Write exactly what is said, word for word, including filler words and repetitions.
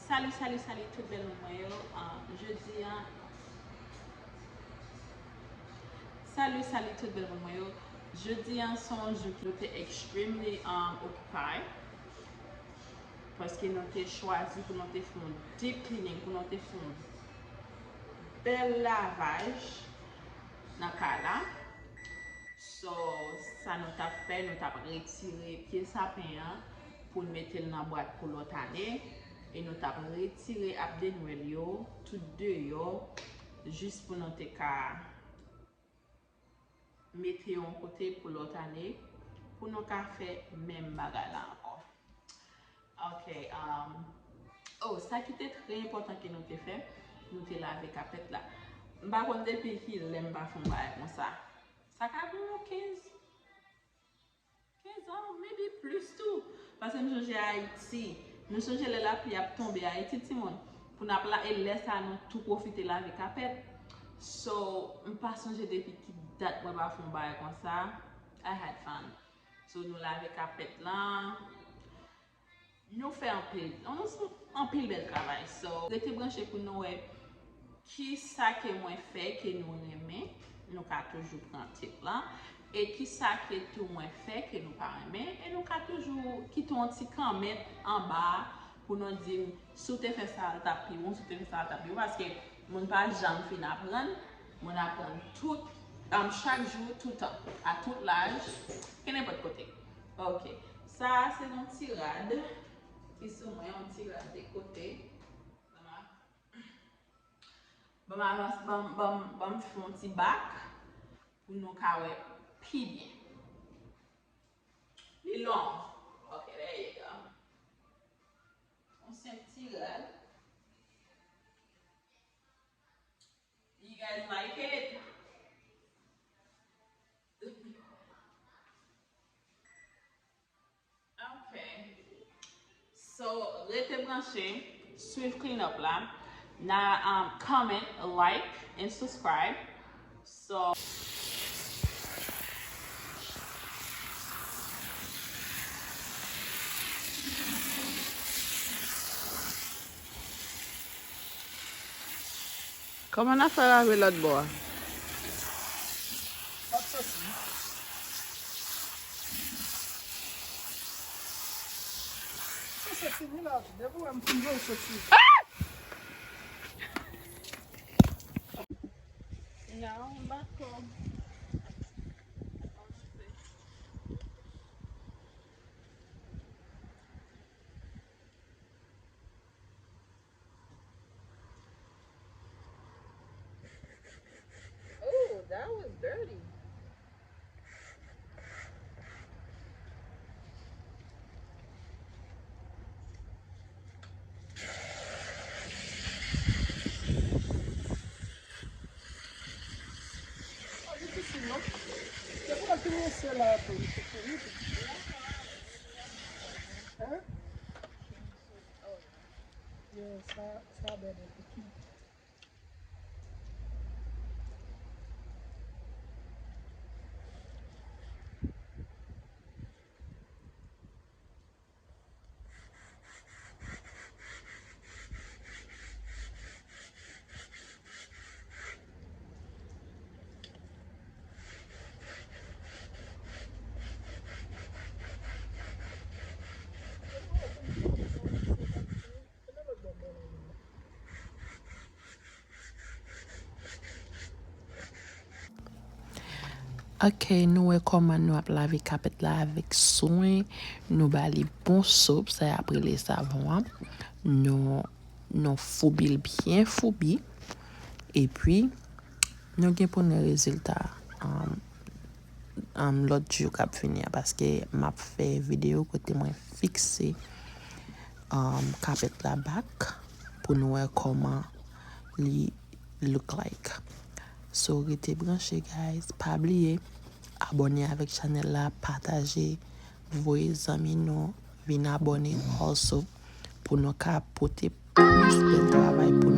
Salut, salut, salut tout bèl moun mwen yo. Ah, jodi a, salut, salut tout bèl moun mwen yo. Jodi a se yon jou ki nou te extremely um, occupy. Paske nou te chwazi pou nou te fè yon deep cleaning, pou nou te fè yon bèl lavaj nan kay la. So, sa nou t ap fè, nou t ap retire pye sapen an pou n mete l nan bwat pou lòt ane. E nou t ap retire ap de nwèl yo, tout deyò, jis pou nou te ka mete yon kote pou lòt ane, pou nou ka fè menm bagay la ankò. Ok, um, oh, sa ki te trè enpòtan ke nou te fè, nou te lave kapèt la. M pa konn depi ki lè m pa fè yon bagay konsa. Sa ka gen yon kenz, kenz an, maybe plis tou. Paske m sonje Ayiti. Nou sonje lè lapli ap tonbe Ayiti, timoun. Pou n ap la, e lè sa a, nou tou pwofite lave kapèt. So, m pa sonje depi ki dat mwen pa fè yon bagay konsa. I had fun. So, nou lave kapèt lan. Nou fè anpil, nou fè anpil bèl travay. So, rete branche pou nou wè ki sa ke mwen fè ke nou renmen. Nou ka toujou pran tip lan. E ki sa ke tou mwen fè ke nou pa renmen. E nou ka toujou kite yon ti kòmantè anba a pou nou di m si w te fè sa a, l t ap pi bon, si w te fè sa a, l t ap pi bon. Paske moun pa janm fin aprann. Moun aprann tout, um, chak jou, toutan, a tout laj, kenenpòt kote. Ok. Sa a se yon ti rad ki sou mwen, yon ti rad de kote. Ban m, ban m avans, ban m, ban m, ban m fè yon ti bak pou nou ka wè pi byen. Li long. Ok, there you go. Yon senp ti rad. You guys like it? Ok. So, rete branche, swiv clean up la. Na, um, comment, like, and subscribe. So, kòman n a fè lave lòt bò a? L ap soti. Li soti, wi, la. Depi w wè m fin jwe, l soti. Non, m pa twò. Oh, that was dirty. Oh, difisil, non? Se pou la ki rense la tou, li te fini tou. Hein? Yeah, sa, sa bèl. Ok, nou wè kòman nou ap lave kapèt la avèk swen. Nou ba li bon sop, sa y ap rele savon an. Nou, nou foubi l byen foubi. Epi, nou gen pou n wè rezilta, um, um, lòt jou k ap vini an, paske m ap fè videyo kote mwen fikse, um, kapèt la bak pou nou wè kòman li look like. So, rete branche, guys. Pa bliye abòne avèk chanèl la, pataje, voye zanmi nou vin abòne also pou nou ka pote plis bèl travay pou